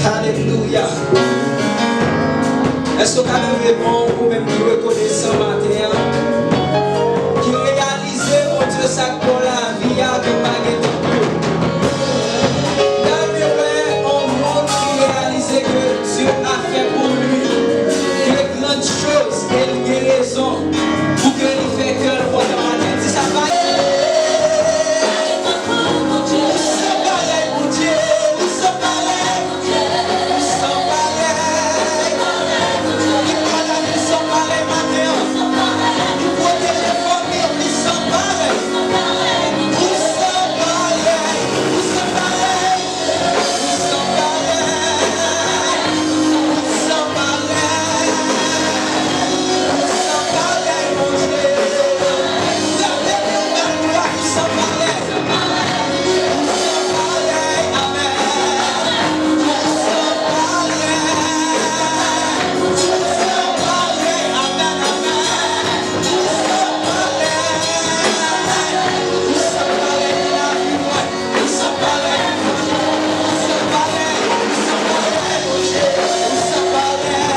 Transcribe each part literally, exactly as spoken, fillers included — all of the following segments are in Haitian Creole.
Alelouya. Èske w ka leve men w, ou menm ki rekonesan maten an, ki reyalize Bondye sa k ba w lavi a, ke pa gen tankou l? Gade wè yon moun ki reyalize ke Dieu a fait pour lui de grandes choses e l gen rezon pou ke li fè kè l kontan maten. Di sa, pa. Ou san parèy, Bondye, ou san parèy. Ou san parèy. Li pa la, li san parèy maten an. Li pwoteje fanmi an, li san parèy. Ou san parèy, ou san parèy. Ou san parèy. Ou san parèy. Ou san parèy, Bondye. Frape men w, bat glwa, ou san parèy. Ou san parèy, amèn. Ou san parèy. Ou san parèy, amèn, amèn. Ou san parèy. Ou san parèy nan lavi mwen. Ou san parèy. Ou san parèy. Ou san parèy, Bondye. Ou san parèy.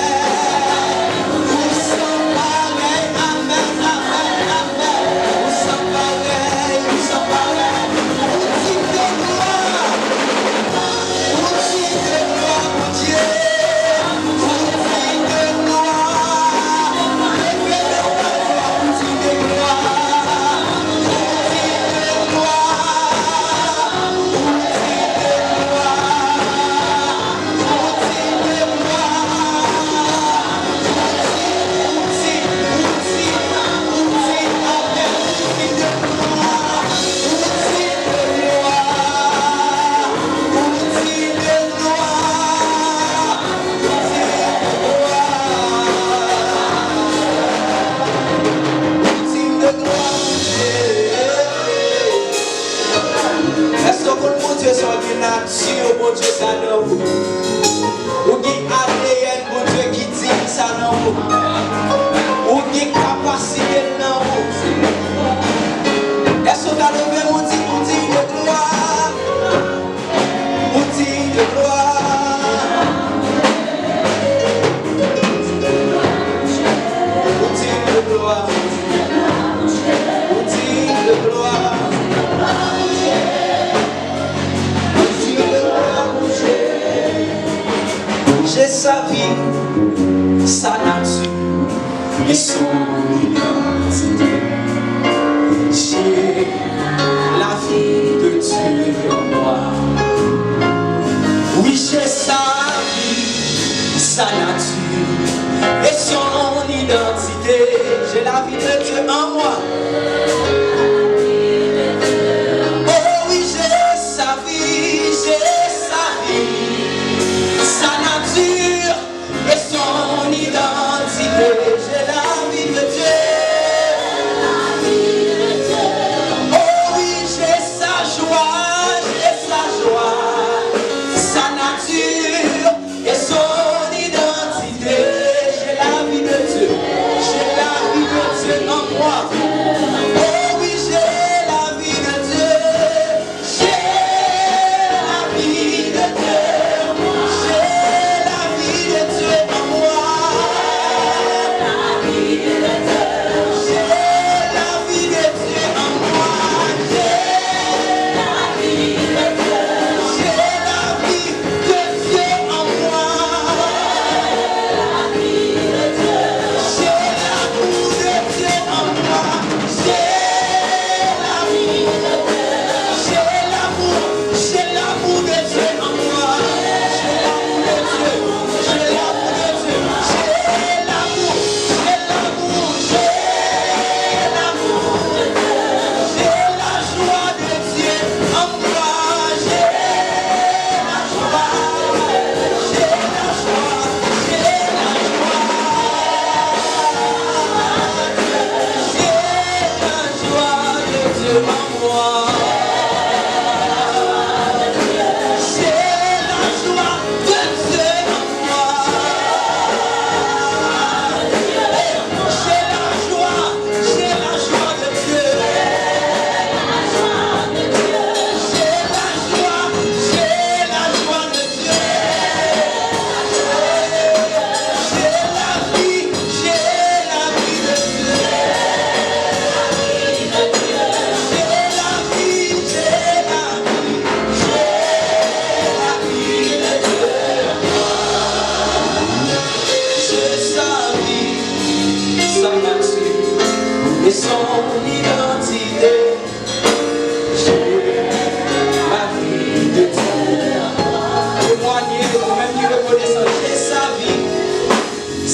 Ou san parèy. Amèn, amèn, amèn. Ou san parèy, ou san parèy. Ou diy de glwa. Ou diy de glwa, Bondye. Ou diy de glwa. Leve men w, bat glwa, ou diy de glwa. Ou diy de glwa. Ou diy de glwa. Èske w konn Bondye sa w gen nati Bondye sa nan ou? Ou gen A D N Bondye ki di sa nan ou? Ou gen kapasite l nan ou? Èske w ka leve men w, ou di, ou diy de glwa? Ou diy de glwa? Ou diy de glwa? Ou diy de glwa? J'ai sa vie, sa nati et son identité. J'ai la vie de Dieu en moi. Oui, j'ai sa vie, sa nati et son identité. J'ai la vie de Dieu en moi. Oh oui, j'ai sa vie, j'ai sa vie, sa nati et son identité. J'ai la vie de Dieu. Oh oui, j'ai sa joie, j'ai sa joie, sa nati et son identité. J'ai la vie de Dieu. J'ai la vie de Dieu en moi. Oh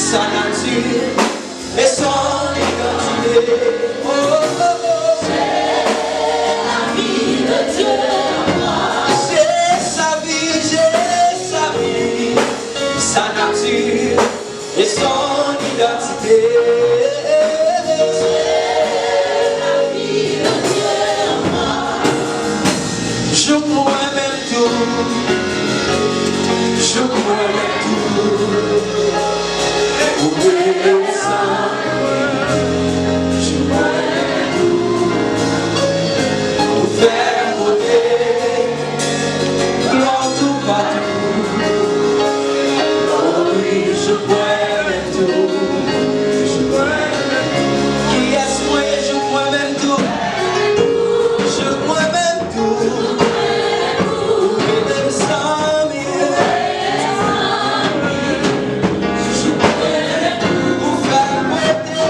sa nati e son idantite. Oh, oh, oh. C'est la vie de Dieu en moi. C'est sa vi, c'est sa vi, sa nati e son idantite. Jouk mwen menm tou, jouk mwen menm tou, ou desann, jouk mwen menm tou, ou fè m monte. Glwa toupatou. Oh wi, jouk mwen menm tou. Jouk mwen menm tou. Kiyès mwen ye? Jouk mwen menm tou. Jouk mwen menm tou. Ou rete m zanmi. Ou fè m rete.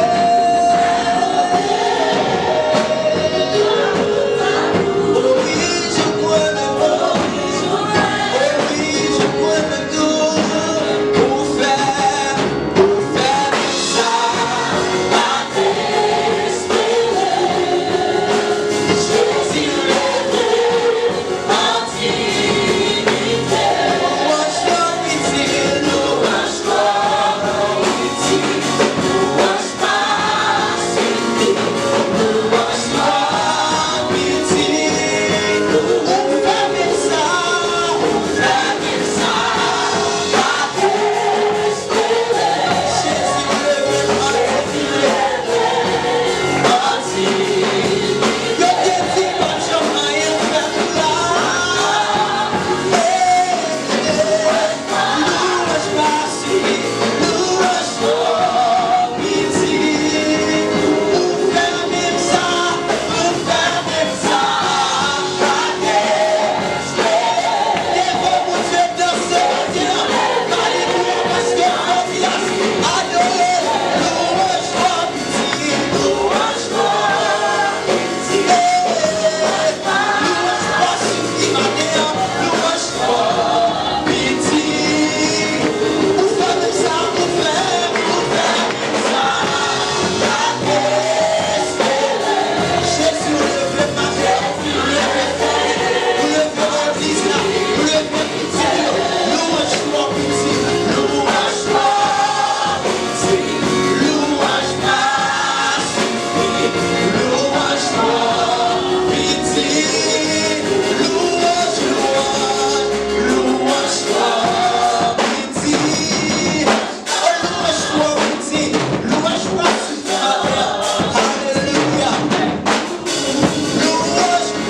Louanj, louanj,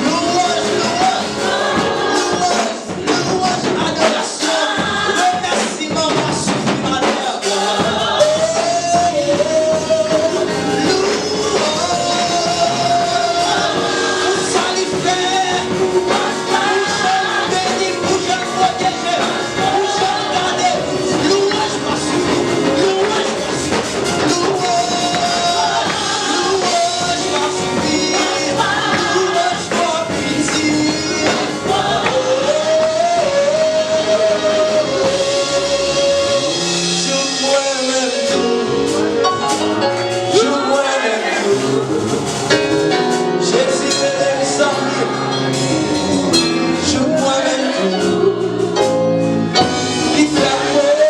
louanj, louanj, louanj, louanj, adorasyon, remèsiman va sifi malè. Oh, louanj pou sa li fè, pou jan l beni, pou jan l pwoteje, pou jan l gade. Louanj va sifi, louanj va sifi. Louanj, louanj pa sifi, louanj twò piti. Jouk mwen menm tou, jouk mwen menm tou. Jezi rele m zanmi, jouk mwen menm tou. Li fè m rele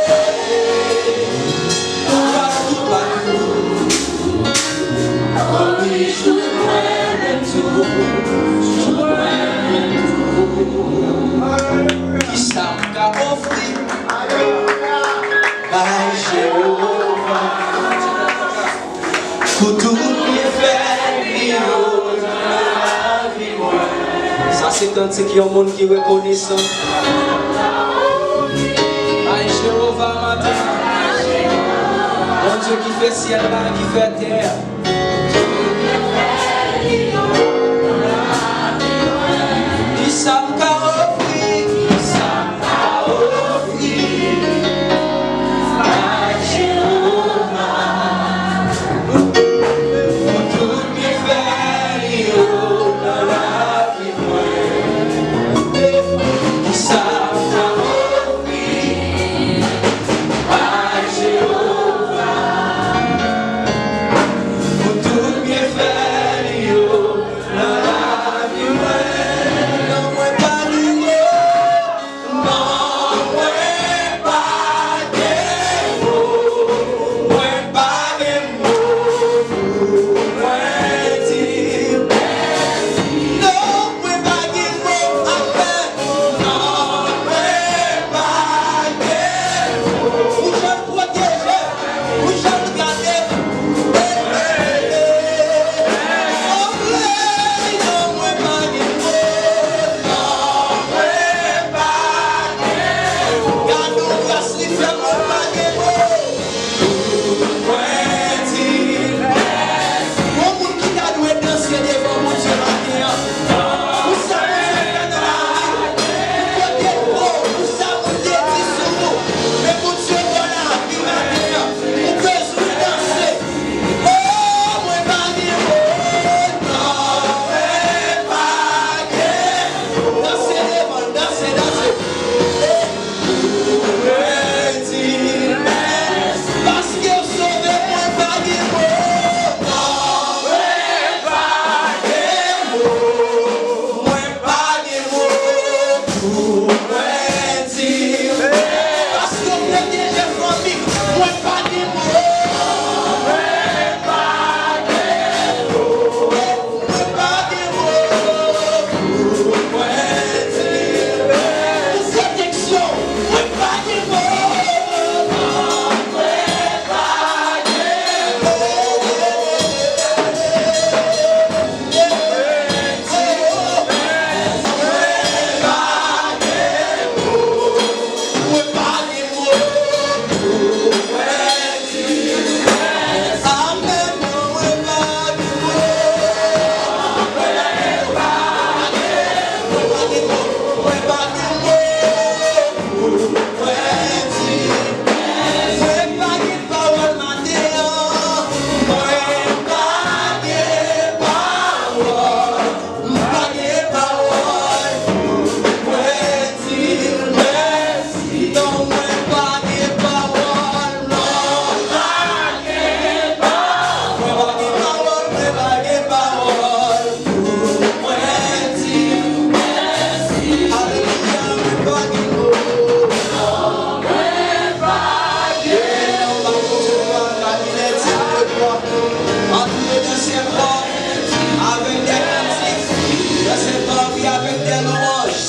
toupatou, toupatou. Kòm li jouk mwen menm tou, jouk mwen menm tou. Kisa m ka ofri bay Jewova pou tout byenfè li yo nan lavi mwen? Sa se kantik yon moun ki rekonesan. Bay Jewova maten. Bondye ki fè syèl la, ki fè tè a. Kisa m ka ofri? Kisa m ka ofri bay Jewova pou tout byenfè li yo nan lavi mwen? Kisa m ka ofri bay Jewova?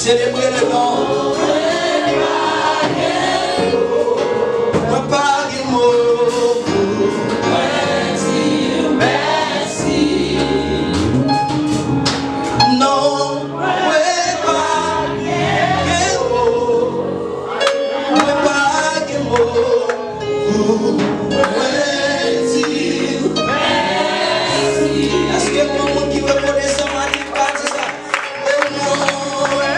Selebre le non. Mwen pa gen mo pou mwen di mèsi. Non, mwen pa gen mo. Mwen pa gen mo pou mwen di mèsi. Èske gen moun ki rekonesan maten k ka di sa? O non, mwen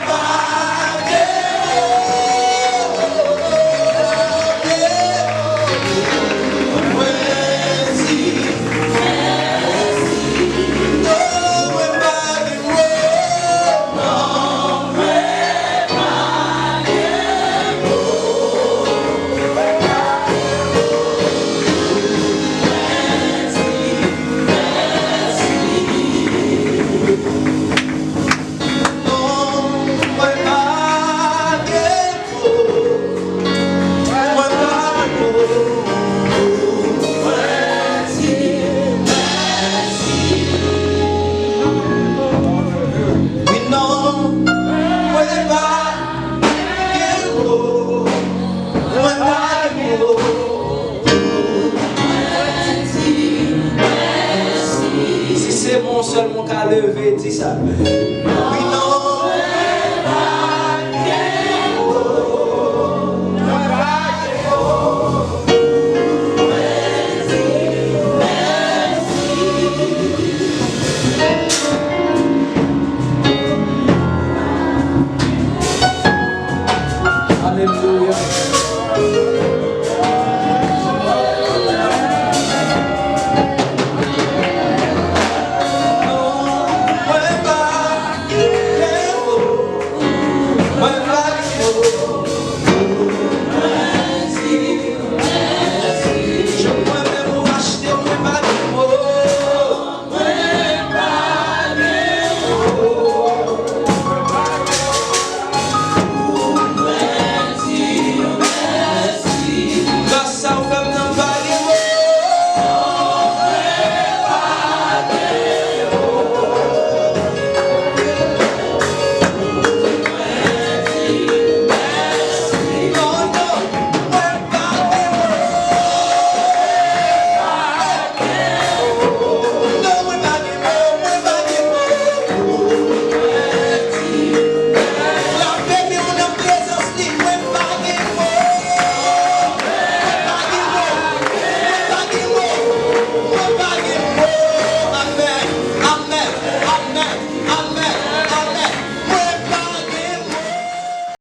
pa gen mo. Mwen di mèsi. Non, mwen pa gen mo. Non, mwen pa gen mo. Non, mwen pa gen mo. Mwen pa gen mo. Mwen di mèsi. Wi, non, mwen pa gen mo. Mwen pa gen mo. Si se mwen sèlman ka leve, di sa. Wi, non. Alelouya.